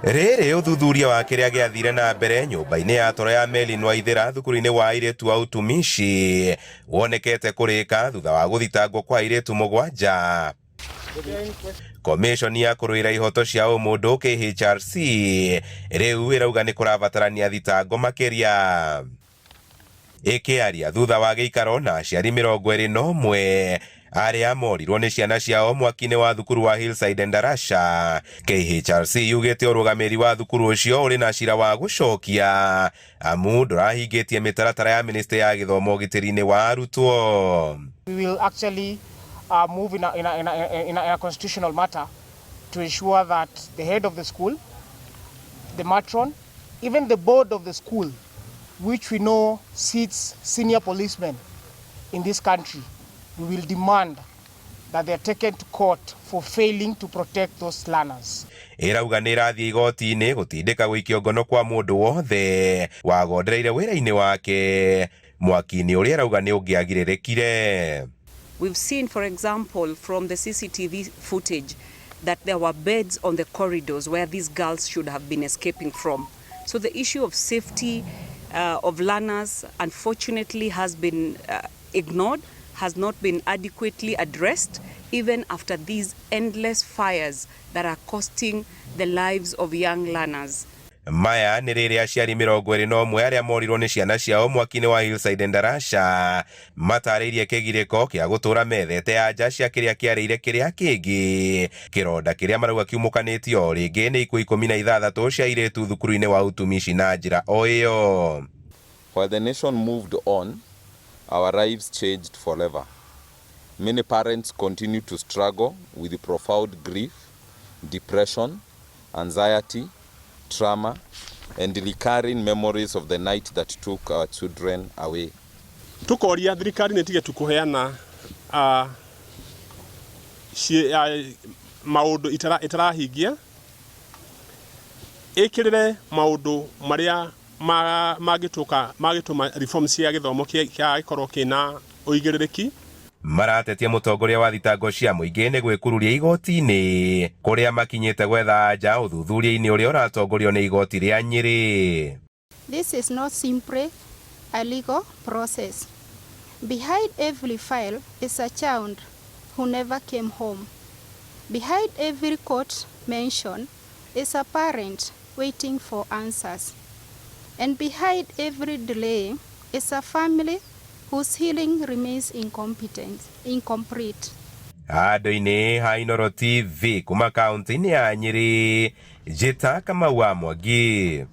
Rĩrĩ ũthuthuria wa kĩrĩa gĩathire na mbere nyũmba-inĩ ya toro ya Melin Waithĩra thukuru-inĩ wa airĩtu wa utumishi wonekete kũrĩka thutha wa gũthitangwo kwa airĩtu 7. Komishoni ya kũrũĩra ihoto cia ũmũndũ KHRC rĩu ĩrauga nĩ kũrabatarania thitango makĩria. Ĩkĩaria thutha wa gĩikaro na aciari 21 arĩa morirwo nĩ ciana ciao mwaki-inĩ wa thukuru wa Hillside Endarasha, KHRC yugĩte ũrũgamĩrĩri wa thukuru ũcio ũrĩ na cira wa gũcokia amu ndũrahingĩtie mĩtaratara ya ministry ya gĩthomo ũgitĩri-inĩ wa arutwo. We will actually move in a constitutional matter to ensure that the head of the school, the matron, even the board of the school, which we know sits senior policemen in this country, we will demand that they are taken to court for failing to protect those learners. Ĩrauga nĩ ĩrathiĩ igoti-inĩ gũtindĩka gũikio ngono kwa mũndũ wothe wagondereire wĩra-inĩ wake mwaki-inĩ ũrĩa ĩrauga nĩ ũngĩagirĩrĩkire. We've seen, for example, from the CCTV footage that there were beds on the corridors where these girls should have been escaping from. So the issue of safety of learners, unfortunately, has been ignored, has not been adequately addressed, even after these endless fires that are costing the lives of young learners. Maya nĩ rĩrĩa aciari 21 arĩa morirwo nĩ ciana ciao mwaki-inĩ wa Hillside Endarasha matarĩirie kĩgirĩko kĩa gũtũra methete anja cia kĩrĩa kĩarĩire kĩrĩa kĩngĩ, kĩronda kĩrĩa marauga kiumũkanĩtio o rĩngĩ nĩ ikuũ 16 cia airĩtu thukuru-inĩ wa utumishi na njĩra o ĩyo. While the nation moved on, our lives changed forever. Many parents continue to struggle with profound grief, depression, anxiety, trauma, and recurring memories of the night that took our children away. Tukoria thirikari nĩ tige tu kũheana maũndũ ĩtarahingia, ĩkĩrĩre maũndũ marĩa mangĩtũka mangĩtũma reform cia gĩthomo kĩa gĩkorwo kĩna ũigĩrĩrĩki. Maratetia mũtongoria wa thitango cia mũingĩ nĩ gwĩkururia igoti-inĩ kũrĩa makinyĩte gwetha anja ũthuthuria-inĩ ũrĩa ũratongorio nĩ igoti rĩa Nyĩrĩ. This is not simply a legal process. Behind every file is a child who never came home. Behind every court mention is a parent waiting for answers. And behind every delay is a family whose healing remains incomplete. Handũ-inĩ ha Inooro TV kuma kaunti-inĩ ya Nyĩrĩ, njĩta Kamau wa Mwangi.